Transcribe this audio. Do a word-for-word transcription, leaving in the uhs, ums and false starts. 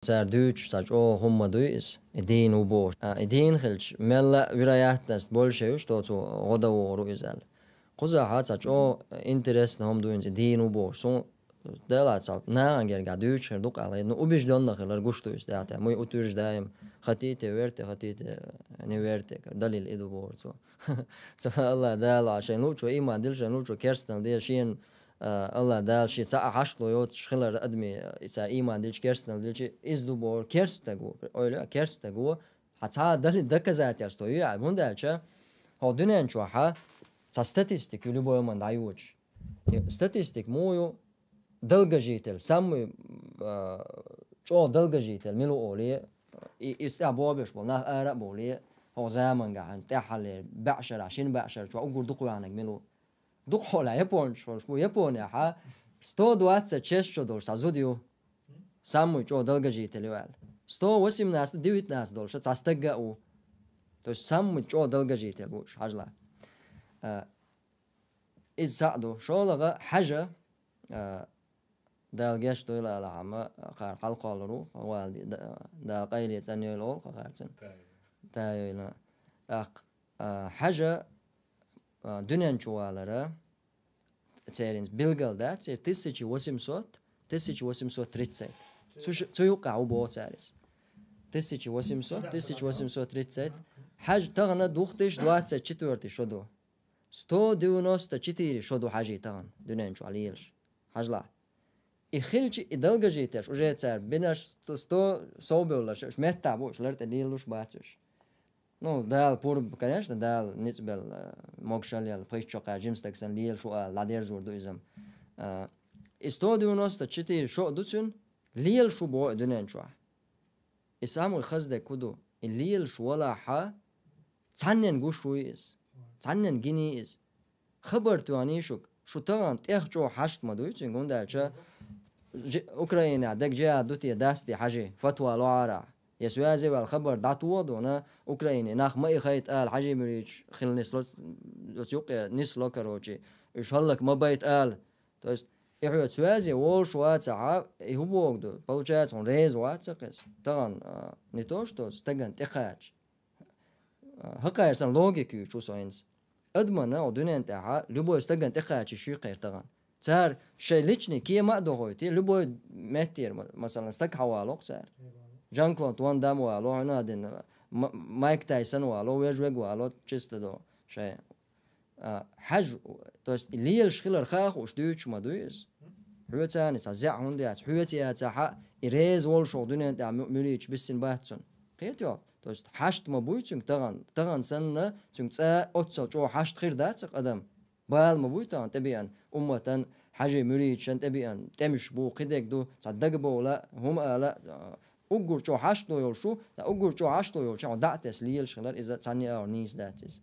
Цара дуьйцуш цхьа чӀогӀа хӀума ма дуй иза, и дийна ву бохуш. А, и дийна хилча, мелла а вероятность больше ю, что цо гӀо дан вогӀур ву иза аьлла. Кхузахь цхьа чӀогӀа интересно хӀума ду иза, и дийна ву бохуш. Суна, делахь, цхьа нахана гергахь дуьйцуш хир ду-кх аьлла. Ну, убеждённо хилар гуш ду иза тӀаьхьа. Мы утверждаем, хотите верьте, хотите не верьте, далил и ду бохур цо. Цо, АллахӀ Дала шайна луучо ийман дилла, шайна луучо керстанал де, шена, а, АллахӀ Дала шен цхьа а хьашт ло йоцуш хилар адаме, и цара ийман дилча, керстанал дилча, иза ду бохур керстаг ву. Ойла, керстаг ву. Хьан цхьа а дали доказательство ю, а, хӀунда аьлча, хьо дуьнен чохь цхьа статистика ю любой хӀуманна дӀайоьдуш. И статистика муха ю, долгожитель, самый, а, чӀогӀа долгожитель мила ву олий, и, и цӀа бобеш болу нах ара а бовлий, хӀокху заманга хьуна тӀаьххьарлера баьӀ шарахь, шина баьӀ шар чохь уггар дукха ваьхнарг мила ву. Дукха хьолахь японцаш волуш бу, Японехь сто двадцать шесть шо долуш цхьа зуда ю. Самый чӀогӀа долгожитель ю аьлла. Сто восемнадцать, девятнадцать долуш цхьа стаг а ву. То есть самый чӀогӀа долгожитель бу уьш, хьажал. А, иза цхьаъ ду. ШолгӀа хьажа, а, Дала гечдойла алахьама, кхара хьалакхоллур ву, вала ди-, да-, Дала къайле цӀанйойла олу кхара цунна. Тайойла. ТӀаккха, а, хьажа, а, дуьнен чу валара, церан билгал дац, церан тысяча восемьсот, тысяча восемьсот тридцать. Цу ш-, цу юккъехь ву боху цара иза. Тысяча восемьсот, тысяча восемьсот тридцать. Хьажа тахана две тысячи двадцать четвёртый шо ду. Сто девяносто четыре шо ду хьажий тахана дуьнен чохь лелаш. Хьажал. И хилча, и долгожитель уьш, уже цара бинарш сто, сто совбевлларш, уьш меттахь бу, уьш лар тӀе лелалуш бац уьш. Ну, Дала пурба, конечно, Дала ницкъ белла, могушалла елла, пхийтта шо кхаьчна жима стаг санна лелаш ву ала, дӀадерзор ду иза-м. А, и сто девяносто четыре шо а ду цуьнан, лелаш ву боху и дуьнен чохь. И самый хаза дерг хӀун ду? И лелаш валахь, цхьаннен гуш вуй иза? Цхьаннен гиний иза? Хабар тоьхний шуьга, шу тахана тӀех чӀогӀа хьашт ма дуй цуьнга, хӀунда аьлча жи-, Украинехь дерг жиад ду те, дац те хьажий, фатва ло Ӏара. Я связи ваьлла хабар дӀатоха дуна, Украине нах ма ихайта ала, хьажий муьридаш хила нисло, оцу юккъе нисло, короче, уьш хӀаллак ма байта ала. То есть, и хьоьца связи волуш вацахь, и хӀун боху ду? Получается, хьуна реза вац-кх иза. Тахана, а, не то, что стагана тӀекхача. А, хӀокхара сан логика юьйцуш ву со хӀинца. Адамана, хӀокху дуьнен тӀехь, любой стагана тӀекхача йиш юй-кх тахана. Цара шайн личный кема а дохуьйтий, любой меттера, ма-, масалан, стаг хьавало-кх цара. Жан-Клод Ван Дам вало, хьуна а дина, М-, Майк Тайсон вало, вежа верг вало, чисто до шайн. А, хьажа, то есть, и лелаш хилар ха а хууш дуьйцуш ма дуй иза. Хьоьца цхьа зӀе хӀунда яц, хьоьца яцахь а, и реза волуш хӀокху дуьнен тӀехь му-, муьридаш биссина бац цунна. Кхетий хьо? То есть, хьашт ма буй цуьнга тахана, тахана санна, цуьнга цкъа оццул чӀогӀа хьашт хир дац-кх адам. Бала ма буй тахана тӀебеана, умматан, хьажий муьридашан тӀебеана, тӀемаш бу, кхидерг ду, цхьа дагабовла, хӀума ала, а, уггар чӀогӀа хьашт ло йолуш ву, ткъа уггар чӀогӀа хьашт ло йолчохь хьо дӀа а тесна лелаш хилар, иза цхьанне а агӀор нийса дац иза.